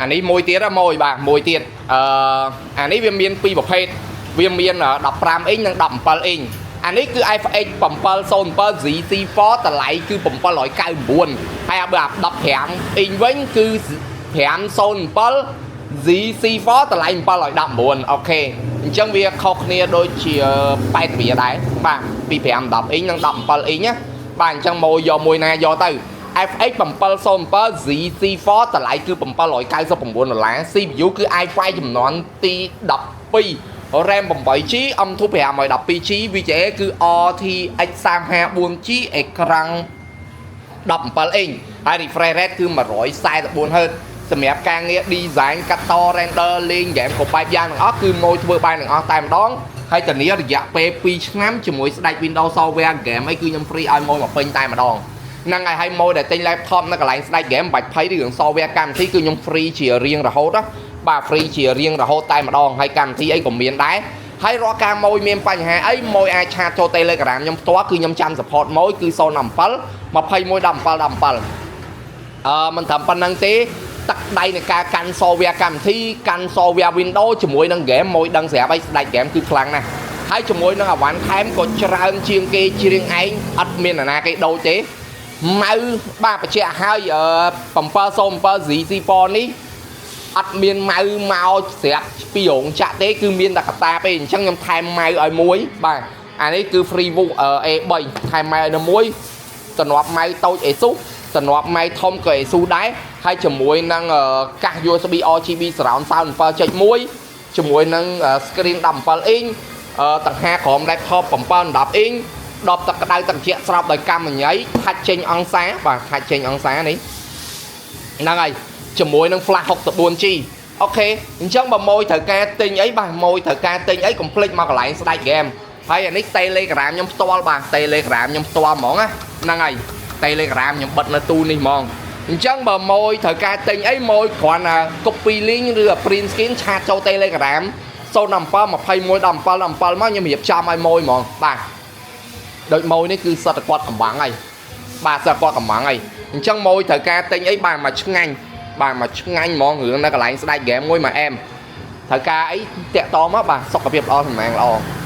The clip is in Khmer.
អានេះមួយទៀតណាមួយបាទមួយទៀតអឺអានេះវាមានពីរប្រភេទវាមាន15អ៊ីងនិង17អ៊ីងអានេះគឺ FX 707 ZC4 តម្លៃគឺ799ហើយបើ15អ៊ីងវិញគឺ507 ZC4 តម្លៃ719 OK អញ្ចឹងវាខុសគ្នាដូចជា8រៀលដែរបាទពី5 10អ៊ីងនិង17អ៊ីងណាបាទអញ្ចឹងមកយកមួយណាយកទៅ FX 707 ZC4 តម្លៃគឺ799ដុល្លារ CPU គឺ i5 ចំនួនទី12 RAM 8GB M2 512GB VGA គឺ RTX 354G អេក្រង់17អ៊ីងហើយ refresh rate គឺ 144 Hz សម្រាប់ការងារ design កាត់ត render លេង game គ្រប់បែបយ៉ាងទាំងអស់គឺម៉ួយធ្វើបានទាំងអស់តែម្ដងហើយធានារយៈពេល2ឆ្នាំជាមួយស្ដាច់ Windows Software game អីគឺខ្ញុំ free ឲ្យម៉ួយមកពេញតែម្ដងហ្នឹងហើយហើយម៉ួយដែលទិញ laptop នៅកន្លែងស្ដាច់ game មិនបាច់ភ័យរឿង software កម្មវិធីគឺខ្ញុំ free ជារៀងរហូតណាបាទ free ជារៀងរហូតតែម្ដងហើយកម្មវិធីអីក៏មានដែរហើយរាល់ការម៉ួយមានបញ្ហាអីម៉ួយអាច chat ចូល Telegram ខ្ញុំផ្ទាល់គឺខ្ញុំចាំ support ម៉ួយគឺ017 21 17 17អឺមិនត្រឹមប៉ុណ្្នឹងទេទឹកដៃនៃការកាន់ software កម្មវិធីកាន់ software Windows ជាមួយនឹង game មួយដឹងស្រាប់ហើយស្ដាច់ game គឺខ្លាំងណាស់ហើយជាមួយនឹងអវ៉ាន់ថែមក៏ច្រើនជាងគេជ្រៀងឯងអត់មាននរណាគេដូចទេmouse បាទបញ្ជាក់ឲ្យ707 ZC4 នេះអត់មាន mouse មកស្រាប់ពីរោងចក្រទេគឺមានតែកតាបទេអញ្ចឹងខ្ញុំថែម mouse ឲ្យមួយបាទអានេះគឺ free VOOC A3 ថែម mouse ឲ្យនៅមួយតំណប់ mouse តូច ASUS តំណប់ mouse ធំក៏ ASUS ដែរហើយជាមួយនឹងកាស USB RGB surround sound 7.1ជាមួយនឹង screen 17 inch តង្ហាក្រោម laptop 7 10 inch ដបទឹកក្តៅទឹកត្រជាក់ស្រោបដោយកម្មញ៉ៃខាច់ចេញអង្សាបាទខាច់ចេញអង្សានេះហ្នឹងហើយជាមួយនឹង flash 64G OK អញ្ចឹងបើម៉ួយត្រូវការទិញអីបាទម៉ួយត្រូវការទិញអីកុំភ្លេចមកកន្លែងស្ដាច់ហ្គេមហើយអានេះ Telegram ខ្ញុំផ្ទាល់បាទ Telegram ខ្ញុំផ្ទាល់ហ្មងណាហ្នឹងហើយ Telegram ខ្ញុំបិទនៅទូនេះហ្មងអញ្ចឹងបើម៉ួយត្រូវការទិញអីម៉ួយគ្រាន់តែ copy link ឬ print screen chat ចូល Telegram 017 21 17 17មកខ្ញុំរៀបចំឲ្យម៉ួយហ្មងបាទដូចម៉ួយនេះគឺសិតតែគាត់កំបាំងហើយបាទសិតគាត់កំបាំងហើយអញ្ចឹងម៉ួយត្រូវការទិញអីបាទមកឆ្ងាញ់បាទមកឆ្ងាញ់ហ្មងរឿងនៅកន្លែងស្ដាច់ហ្គេមមួយមកអែមត្រូវការអីតាក់តមកបាទសុខភាពល្អសំណាងល្អ។